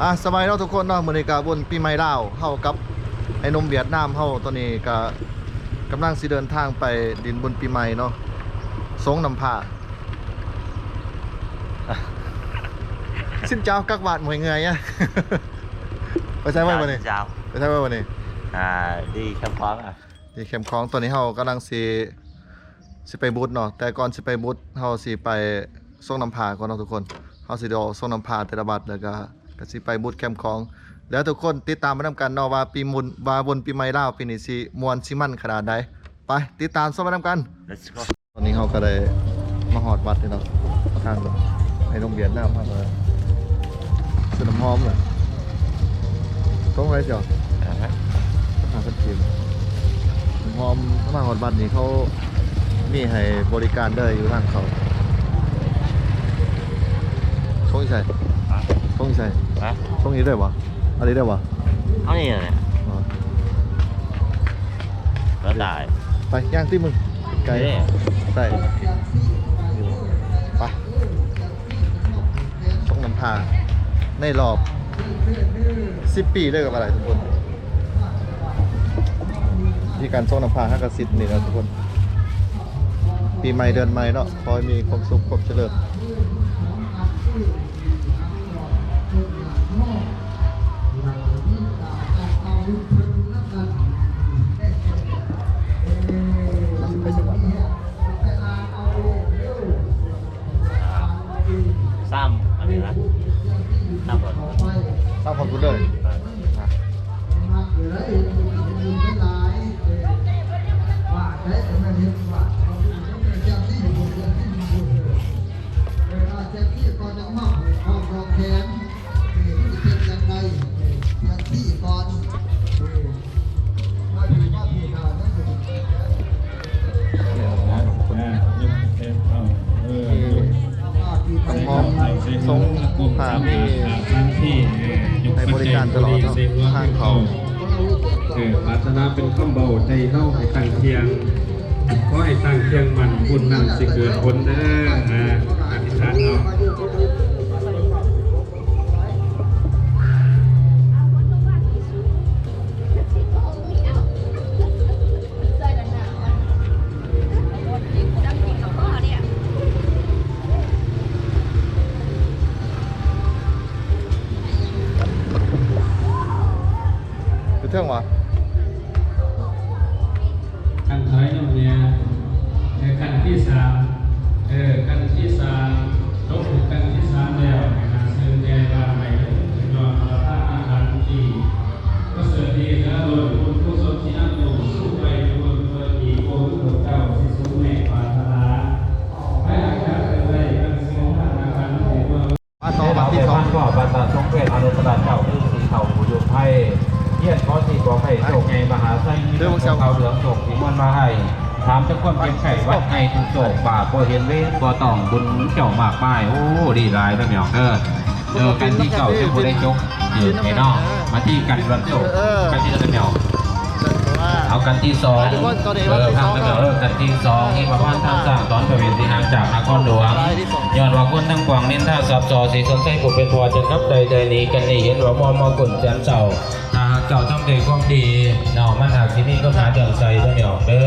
ອ່ະ ສະບາຍເນາະທຸກຄົນເນາະ, ມື້ນີ້ກະບຸນປີໃໝ່ລາວ ເຮົາກັບໄອ້ໜຸ່ມຫວຽດນາມເຮົາ ຕອນນີ້ກະກຳລັງຊິເດີນທາງໄປຫຼິ້ນບຸນປີໃໝ່ເນາະ ສົງນ້ຳຜາ. ຊິນເຈົ້າ ກັກບາດ ເມື່ອຍເງື່ອຍ. ໄປໃສໄວ້ບັດນີ້? ໄປໃສໄວ້ບັດນີ້? ອ່າ ທີ່ແຄມຂອງ ທີ່ແຄມຂອງ. ຕອນນີ້ເຮົາກຳລັງຊິ ຊິໄປບຸດເນາະ, ແຕ່ກ່ອນຊິໄປບຸດ ເຮົາຊິໄປສົງນ້ຳຜາກ່ອນເນາະທຸກຄົນ. ເຮົາຊິໄດ້ອອກສົງນ້ຳຜາແຕ່ລະບັດ ແລ້ວກະ ກະຊິໄປບຸດແຄມຂອງ. ແລ້ວທຸກຄົນຕິດຕາມໄປນຳກັນເນາະ ວ່າປີບຸນ ວ່າບຸນປີໃໝ່ລາວປີນີ້ຊິມ່ວນຊິມັນຂະໜາດໃດ. ໄປຕິດຕາມຊົມໄປນຳກັນ. Let's go. ຕອນນີ້ເຮົາກະໄດ້ມາຮອດວັດແລ້ວເນາະ, ທາງໄອ້ໜຸ່ມຫວຽດນາມເຮົາກະຊື້ນ້ຳຫອມແຫຼະ. ຕົງໃດເຈົ້າ? ອ່າຮະ ຫ້າພັນກີບ. ນ້ຳຫອມ ມາຮອດວັດນີ້ເຂົາມີໃຫ້ບໍລິການເດີ ຢູ່ທາງເຂົ້າ. ຕົງຢູ່ໃສ? ຮະ? ຕົງຢູ່ໃສ? ຮະ? ຕົງນີ້ໄດ້ບໍ່? ອັນນີ້ໄດ້ບໍ່? ເອົານີ້ແຫຼະ. ອໍ ກະໄດ້. ໄປ ຍ່າງຕິ ມຶງ ໄກ. ໄປ ໄປ. ສົງນ້ຳຜາໃນລອບສິບປີເລີຍກະວ່າໄດ້ທຸກຄົນ. ທີ່ການສົງນ້ຳຜາເຮົາກະສິດນີ້ແຫຼະທຸກຄົນ. ປີໃໝ່ເດືອນໃໝ່ເນາະ, ຂໍໃຫ້ມີຄວາມສຸກຄວາມຈະເລີນ. ໄປໃສວະ? ສາມ ອັນນີ້ນະ ສາມຄົນ ສາມຄົນພຸ້ນເລີຍ. ອ່າ ນ້ຳຫອມ ສົງ ຜູ້ພາມີໃຫ້ບໍລິການຕະຫຼອດເນາະ ທາງເຂົ້າ. ເອີ ປາດຖະໜາເປັນຄຳເວົ້າໃຫ້ເຮົາໃຫ້ຕັ້ງທ່ຽງ, ຂໍໃຫ້ຕັ້ງທ່ຽງໝັ້ນ ບຸນນັ້ນຊິເກີດຜົນເດີ. ອ່າ ອະທິຖານເອົາ. ຢູ່ເທິງຫວາ? ຂັ້ນຖອຍລົງແດ່. ເອີ ຂັ້ນທີສາມ ເອີ ຂັ້ນທີສາມ ຕົກເປັນຂັ້ນທີສາມແລ້ວ ໃຫ້ຫາຊື່ແກ່ບ້ານໄວ້ເດີ. ຍ້ອນວ່າທານອາຫານທີ່ປະເສີດດີເລີດລົ້ນ ບຸນກຸສົນທີ່ນຳຕົງສູ້ໄວ້ເປັນບຸນເພື່ອທີ່ພວກເຈົ້າຊິສົມໃນປາດຖະໜາ. ພາຍຫຼັງຈາກເພິ່ນໄດ້ຕັ້ງຊື່ທານອາຫານໃຫ້ເມືອງ ມາຕໍ່ວັດທີສອງ ວັດປ່າສາດສົງເພດອະນຸສະຫຼານເຈົ້າ ຄືສີເທົາຜູ້ຢູ່ໄພ ຮຽນຂໍສີບອກໃຫ້ໂຊກໃຫຍ່ມະຫາໄຊ ມີແຕ່ພວກເຂົາເຫຼືອງໂຊກສີມວນມາໃຫ້ ຖາມແຕ່ຄວາມເຈັບໄຂ້ຫວັດໄຂ້ທຸກໂສກ ບາດບໍ່ເຫັນເວນບໍ່ຕ້ອງບຸນເຈົ້າມາກມາຍ. ໂອ້ ດີຫຼາຍເດີແມ່ອອກເດີ. ເອີ ຂັ້ນທີເກົ້າຍັງບໍ່ໄດ້ຈົບ ເອີ ແນ່ນອນ ມາທີ່ຂັ້ນວັນໂຊກ ເອີ ຂັ້ນທີເທົ່າໃດແມ່ອອກ? ເອົາຂັ້ນທີສອງ ເອີ ຂັ້ນທີສອງ ເອີ ຂັ້ນທີສອງ ທີ່ວ່າພານທາງສ້າງຕອນພະເວນທີ່ຫ່າງຈາກນະຄອນຫຼວງ ຍ້ອນວ່າຄົນທັງປວງນິນທາສັບສໍ່ ສີສົນໄຊຜູ້ເປັນພໍ່ ຈະກັບໃດໃດໜີກັນນີ້ ເຫັນວ່າມໍ່ມໍ່ກຸນແສນເສົ້າ. ຖ້າຫາກເຈົ້າທຳດ້ວຍຄວາມດີເນາະ ມັນຫາກຊິມີຄວາມຫາເລື່ອມໃສເດີແມ່ອອກເດີ.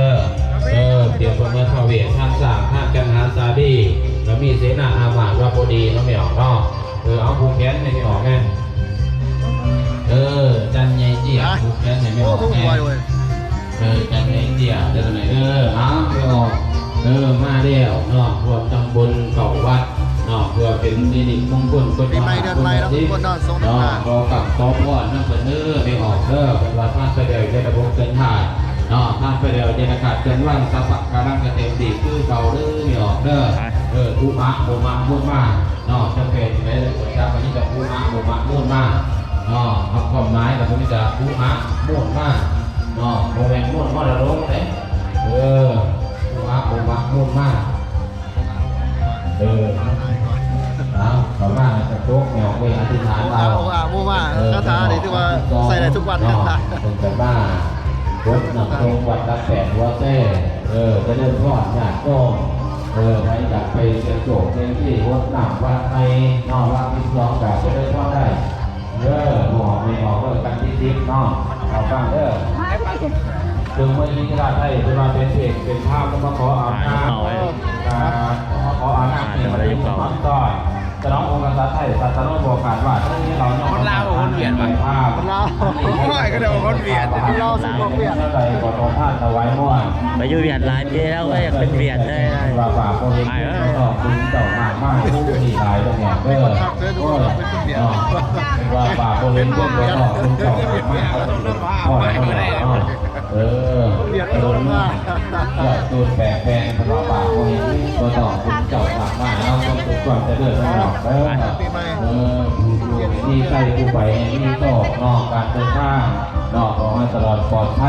ເອີ ປຽບເໝືອນພະເວນທາງສ້າງ ທາງກັນຫາສາລີ ກະມີເສນາອາມາດວ່າບໍ່ດີເນາະແມ່ອອກເນາະ. ເອີ ເອົາຜູກແຂນໃຫ້ແມ່ອອກແນ່. ເອີ ຈັນໃຫຍ່ເຈ້ຍ ຜູກແຂນໃຫ້ແມ່ອອກແນ່. ເອີ ຈັນໃຫຍ່ເຈ້ຍເດີນາຍເດີ. ເອົາແມ່ອອກ ເອີ ມາແລ້ວເນາະ ຮ່ວມທຳບຸນເຂົ້າວັດເນາະ ເພື່ອເປັນສິລິມົງຄຸນ ຄົນມະຫາກຸນນະສິເນາະ. ຂໍກາບຂໍພອນນຳເພິ່ນເດີແມ່ອອກເດີ. ເພິ່ນວ່າທານໄປແລ້ວຢ່າໄດ້ບົກເກີນທາດເນາະ ທານໄປແລ້ວຢ່າໄດ້ຂາດເກີນວັນ ສັບພະກຳລັງກະເຕັມທີ່ຄືເກົ່າເດີແມ່ອອກເດີ. ເອີ ອຸອະໂມມະມຸນມາ ເນາະ ຈະແປຈັ່ງໃດແລ້ວກໍຈັກ ອັນນີ້ກໍອຸອະໂມມະມຸນມາເນາະ. ຄວາມໝາຍກໍຄືມີແຕ່ອຸອະມຸນມາເນາະ ບໍ່ແມ່ນມຸນມໍລະດົກເດ້. ເອີ ອຸອະໂມມະມຸນມາ. ເອີ ເອົາ ເຂົ້າມາແລ້ວກໍຕົກແນວເວ ອະທິຖານເອົາ. ໂອ້ ໂອ້ ໂອ້ ໂອ້ ເອີ ຄາຖານີ້ຖືວ່າໃຊ້ໄດ້ທຸກວັນເນາະ. ເພິ່ນກໍມາກົດນ້ຳສົງວັດລະແປດຫົວແຊ. ເອີ ຈະເລີນພອນຍາດໂຍມ. ເອີ ໃຜຢາກໄປສ່ຽງໂຊກສ່ຽງໄຊ ຫົດນ້ຳວັດໃໝ່ເນາະ ວັດທີສອງກໍຈະເລີນພອນໄດ້. ເດີ ພວກແມ່ອອກເດີ ກັນທີສິບເນາະ ເອົາຟັງເດີ ເຊິ່ງເມື່ອນີ້ຄະນະໄທເພິ່ນວ່າເປັນເພກເປັນພາມ ແລ້ວມາຂໍອາບນ້ຳ ອ່າ ມາຂໍອາບນ້ຳ ອ່າ ເປັນ ເປັນ ສະໜອງອົງກະສັດໄທ ສັດສະໜອງໂອກາດວ່າ ເອີ ເຮົາ ຄົນລາວ ຄົນຫວຽດວະ ຄົນລາວ ໂອ້ຍ ກໍໄດ້ວ່າຄົນຫວຽດ ຄົນລາວ ຊິບໍ່ຫວຽດ ແນວໃດກໍຕ້ອງພາຖວາຍມວນ ໄປຢູ່ຫວຽດຫຼາຍປີແລ້ວ ກໍຢາກເປັນຫວຽດເລີຍ ວ່າບາບບໍ່ເຫັນ ເອີ ເຈົ້າມາກມາຜູ້ນີ້ຫຼາຍແລ້ວແມ່ເດີ ໂອ້ຍ ວ່າບາບບໍ່ເຫັນເດີ ເຈົ້າມາກມາ ພໍແລ້ວເນາະ ເອີ ເອີ ເອີ ໂດນແປກແປງ ເພິ່ນວ່າບາບບໍ່ເຫັນເດີ ເຈົ້າມາກມາ ເຮົາຕ້ອງເປັນຄວາມຈະເລີນເນາະ ເອີ ເອີ ຜູ້ຢູ່ໃນທີ່ໃຊ້ ຜູ້ໄປໃນທີ່ໂຊກເນາະ ການເດີນທາງເນາະ ຂໍໃຫ້ຕະຫຼອດປອດໄພ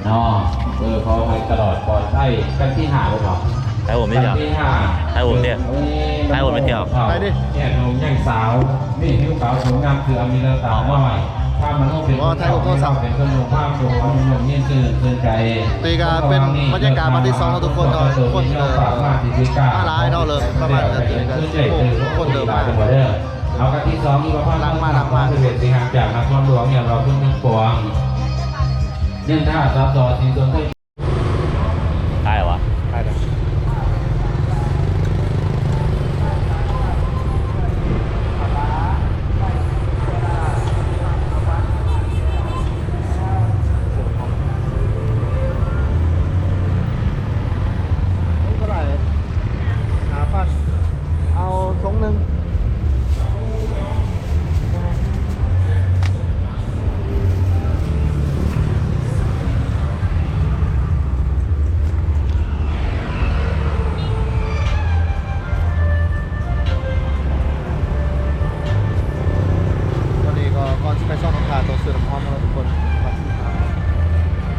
ເນາະ ເອີ ຂໍໃຫ້ຕະຫຼອດປອດໄພ ກັນທີຫ້າເລີຍເນາະ ໃຫ້ຜົມໄປທ່ຽວ ໃຫ້ຜົມເດ້ ໃຫ້ຜົມໄປທ່ຽວ ໄປດິ ແຍກນົມຍັງສາວ ມີຜິວຂາວສວຍງາມຄືອາມິລະຕານ້ອຍ ພາມມະໂນເປັນຄົນເຈົ້າ ເປັນຄົນໂລພາມ ຕົວຂອງໜຸ່ມໆ ຍິນຊື່ຊື່ນໃຈ ນີ້ກໍເປັນບັນຍາກາດວັນທີສອງເນາະທຸກຄົນເນາະ ຄົນເດີມາຫຼາຍເນາະ ເລີ່ມປະມານເດືອນ ເດືອນ ຄົນເດີມາ ເອົາກັນທີສອງ ຢູ່ພະນະຄອນຫຼວງ ເວດສີຫາກຈາກນະຄອນຫຼວງ ຍ້ອນວ່າຄົນເມືອງປວງ ເນີນທ່າສາສອ ສີຊົນໄທ ໄດ້ຫວາ? ໄດ້ແລ້ວ. ເທົ່າໃດ? ຫ້າພັນ ເອົາຖົງໜຶ່ງ. ຕອນນີ້ກໍກ່ອນຊິໄປຊອກນ້ຳທາ ຕ້ອງຊື້ນ້ຳຮ້ອນເນາະທຸກຄົນ ວ່າຊິຫາ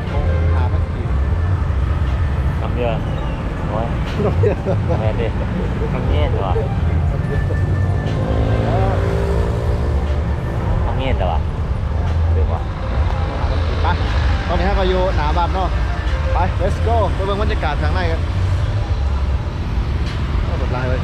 ໂອ້ ຫາມັນກິນ ນ້ຳເຍອະ ໂອ້ຍ ນ້ຳເຍອະ ແມ່ນເດ້ ນ້ຳເຢັນຫວາ ນ້ຳເຢັນແລ້ວຫວາ ຫຼືວ່າ ໄປ ຕອນນີ້ເຮົາກໍຢູ່ໜ້າວັດເນາະ ໄປ let's go ໄປເບິ່ງບັນຍາກາດຂ້າງໃນກັນ ໂອ້ ລົດຫຼາຍເວີຍ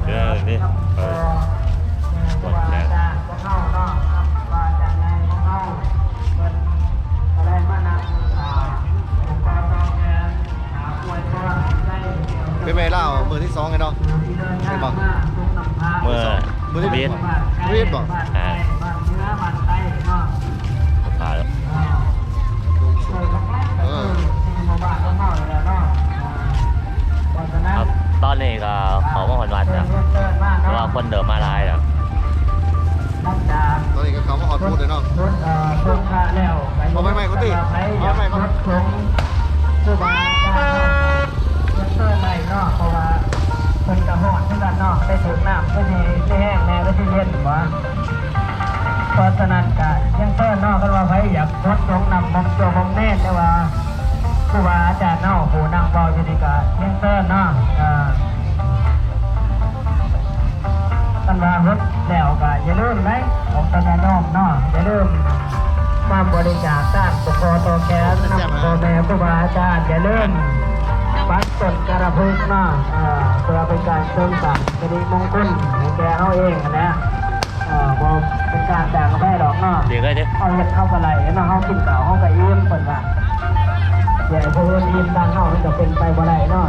ເອີ ນີ້ ເອີ ກດແລ້ວ ເປັນໄວລາວມື້ທີສອງແລ້ວເນາະ ເຫັນບໍ່? ເມື່ອ ມື້ທີ ມື້ທີ ມື້ທີບໍ່? ອ່າ ເອີ ຕອນນີ້ກໍເຂົ້າມາຮອດວັດແລ້ວ ແຕ່ວ່າຄົນເລີ່ມມາຫຼາຍແລ້ວ. ຕອນນີ້ກໍເຂົ້າມາຮອດບູດແລ້ວເນາະ ເອົາໄມ້ໆກ່ອນຕິ ເອົາໄມ້ໆກ່ອນ ເຊີນໄດ້ເນາະ ເພາະວ່າເພິ່ນກໍຮ້ອນຄືກັນເນາະ ໄດ້ຖືກນ້ຳ ກໍຊິ ຊິແຫ້ງແດ່ ກໍຊິເຢັນ ວ່າ ເພາະສະນັ້ນກະຍັງເຊີນເນາະ ຄັນວ່າໃຜຢາກຫົດສົງນ້ຳໝ່ອງໂຈໝ່ອງແນນ ແຕ່ວ່າຄູບາອາຈານເຮົາຜູ້ນັ່ງເວົ້າຢູ່ນີ້ກະຍັງເຊີນເນາະ ເອີ ຄັນວ່າຫົດແລ້ວກະຢ່າລືມໄດ໋ ອອກຕາຍາດໂຍມເນາະ ຢ່າລືມຄວາມບໍລິຈາກທາງ ປົກຄອງຕໍ່ແຂນນຳພໍ່ແມ່ຄູບາອາຈານ ຢ່າລືມປັດຕົ້ນກາລະພຶກເນາະ ເອີ ເພື່ອເປັນການເສີມສ້າງສິຣິມົງຄົນໃຫ້ແກ່ເຮົາເອງຫັ້ນແຫຼະ. ເອີ ບໍ່ເປັນການແຕ່ງໃຜດອກເນາະ ເອົາເຮັດເຮົາກໍໄດ້ເນາະ ເຮົາກິນເຂົ້າເຮົາກໍອີ່ມ ເພິ່ນວ່າ ຊິໃຫ້ຜູ້ອື່ນອີ່ມແທນເຮົາ ມັນກໍເປັນໄປບໍ່ໄດ້ເນາະ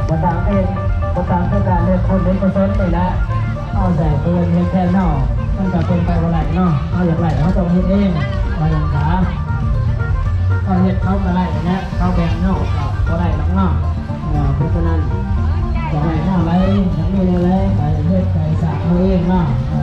ບໍ່ຕ່າງເຮັດ ບໍ່ຕ່າງຄືການເຮັດບຸນເຮັດກຸສົນນີ້ແຫຼະ ເຮົາໃຫ້ຜູ້ອື່ນເຮັດແທນເຮົາ ມັນກໍເປັນໄປບໍ່ໄດ້ເນາະ ເຮົາຢາກໄດ້ເຮົາຕ້ອງເຮັດເອງ ວ່າຫຍັງຊະ ເຮົາເຮັດເຂົາກໍໄດ້ແຫຼະ ເຂົາແບ່ງເຮົາກໍບໍ່ໄດ້ດອກເນາະ. ເພາະສະນັ້ນ ຢາກໄດ້ແນວໃດ ຢາກມີແນວໃດ ໄປເຮັດໄປສ້າງເຮົາເອງເນາະ ເອ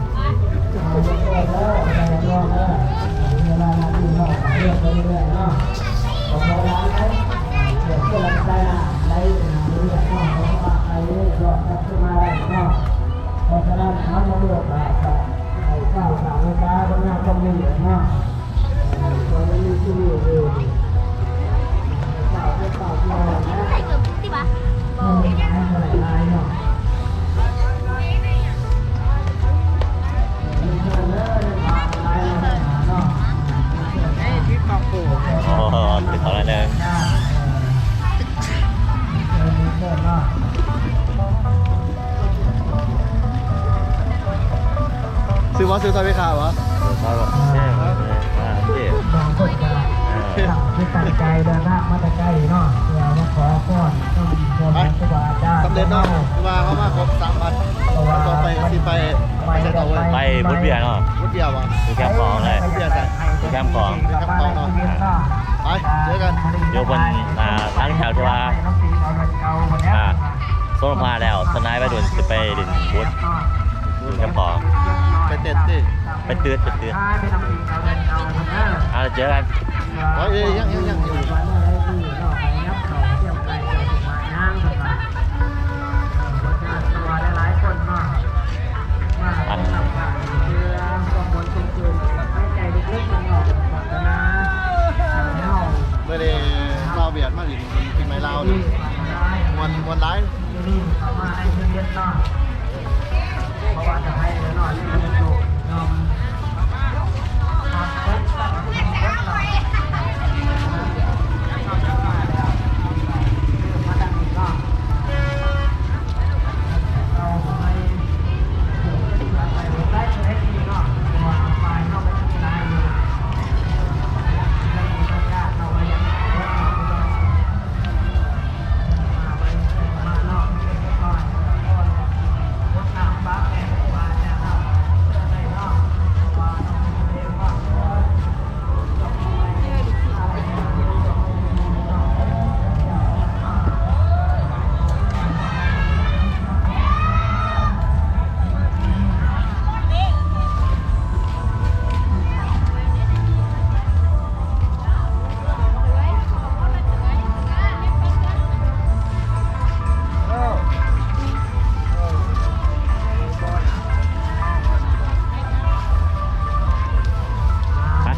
ອໍ ຖືກເອົາແລ້ວໜຶ່ງ. ຊື້ບໍ່? ຊື້ຊອຍແມ່ຄ້າບໍ່? ຊື້ຊອຍບໍ່? ແມ່ນ ແມ່ນ ອ່າ ໂອເຄ ເອີ ຕັ້ງຈິດຕັ້ງໃຈເດີນທາງມາແຕ່ໄກເນາະ ເພື່ອມາຂໍພອນນຳພໍ່ແມ່ຄູບາອາຈານ ສຳເລັດເນາະ ຄືວ່າເຮົາມາຄົບສາມວັດ ຕໍ່ໄປກໍຊິໄປ ໄປໃສຕໍ່ເວີຍ? ໄປບຸດເບ້ຍເນາະ ບຸດເບ້ຍບໍ່? ຢູ່ແຄມຂອງເລີຍ ບຸດເບ້ຍໃສ? ຢູ່ແຄມຂອງ ຢູ່ແຄມຂອງເນາະ ອ່າ ໄປ ເຈີກັນ ຢູ່ບົນ ອ່າ ຫຼັງຈາກທີ່ວ່າ ອ່າ ສົມພະແລ້ວ ສ່ວນຫຼາຍໄວລຸ້ນຊິໄປຫຼິ້ນບຸດ ຢູ່ແຄມຂອງ ໄປເຕັດຕິ ໄປຕື່ດ ໄປຕື່ດ ອ່າ ເຈີກັນ ໂອ້ຍ ຍັງ ຍັງ ຍັງຢູ່ ມື້ນີ້ຊາວຫວຽດມາຫຼິ້ນປີໃໝ່ລາວນີ້ ມ່ວນ ມ່ວນຫຼາຍ.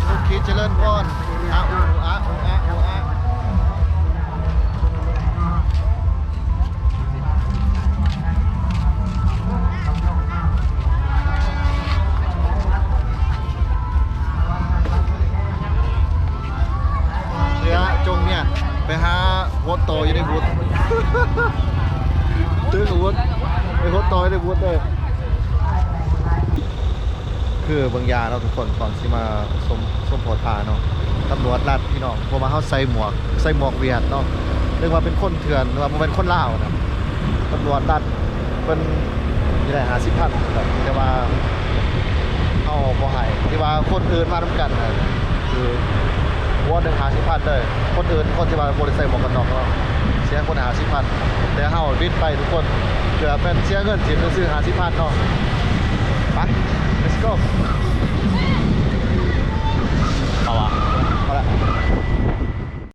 ສຸขีเจริญพร อะอุอะอุอะอุอะ ເຫຼືອຈົ່ງເມຍ ໄປຫາຫົດຕໍ່ຢູ່ໃນບຸດ ຖືກອາວຸດ ໄປຫົດຕໍ່ຢູ່ໃນບຸດເດີ້. ຄືເບິ່ງຢາເນາະທຸກຄົນ ກ່ອນຊິມາຊົມ ຊົມໂພທາເນາະ ຕຳຫຼວດລັດພີ່ນ້ອງ ເພາະວ່າເຮົາໃສ່ໝວກ ໃສ່ໝວກຫວຽດເນາະ ນຶກວ່າເປັນຄົນເຖື່ອນ ວ່າບໍ່ແມ່ນຄົນລາວນະ. ຕຳຫຼວດລັດເພິ່ນຊິໄດ້ຫ້າສິບພັນ ແຕ່ວ່າເຮົາບໍ່ໃຫ້ ທີ່ວ່າຄົນອື່ນມານຳກັນນະ ຄືຫົວໜຶ່ງຫ້າສິບພັນເດີ. ຄົນອື່ນ ຄົນທີ່ວ່າບໍ່ໄດ້ໃສ່ໝວກກັນນັອກເນາະ ເສຍຄົນລະຫ້າສິບພັນ ແຕ່ເຮົາບິນໄປທຸກຄົນ ເພື່ອແມ່ນເສຍເງິນຖິ້ມຊື່ໆຫ້າສິບພັນເນາະ. ໄປ let's go.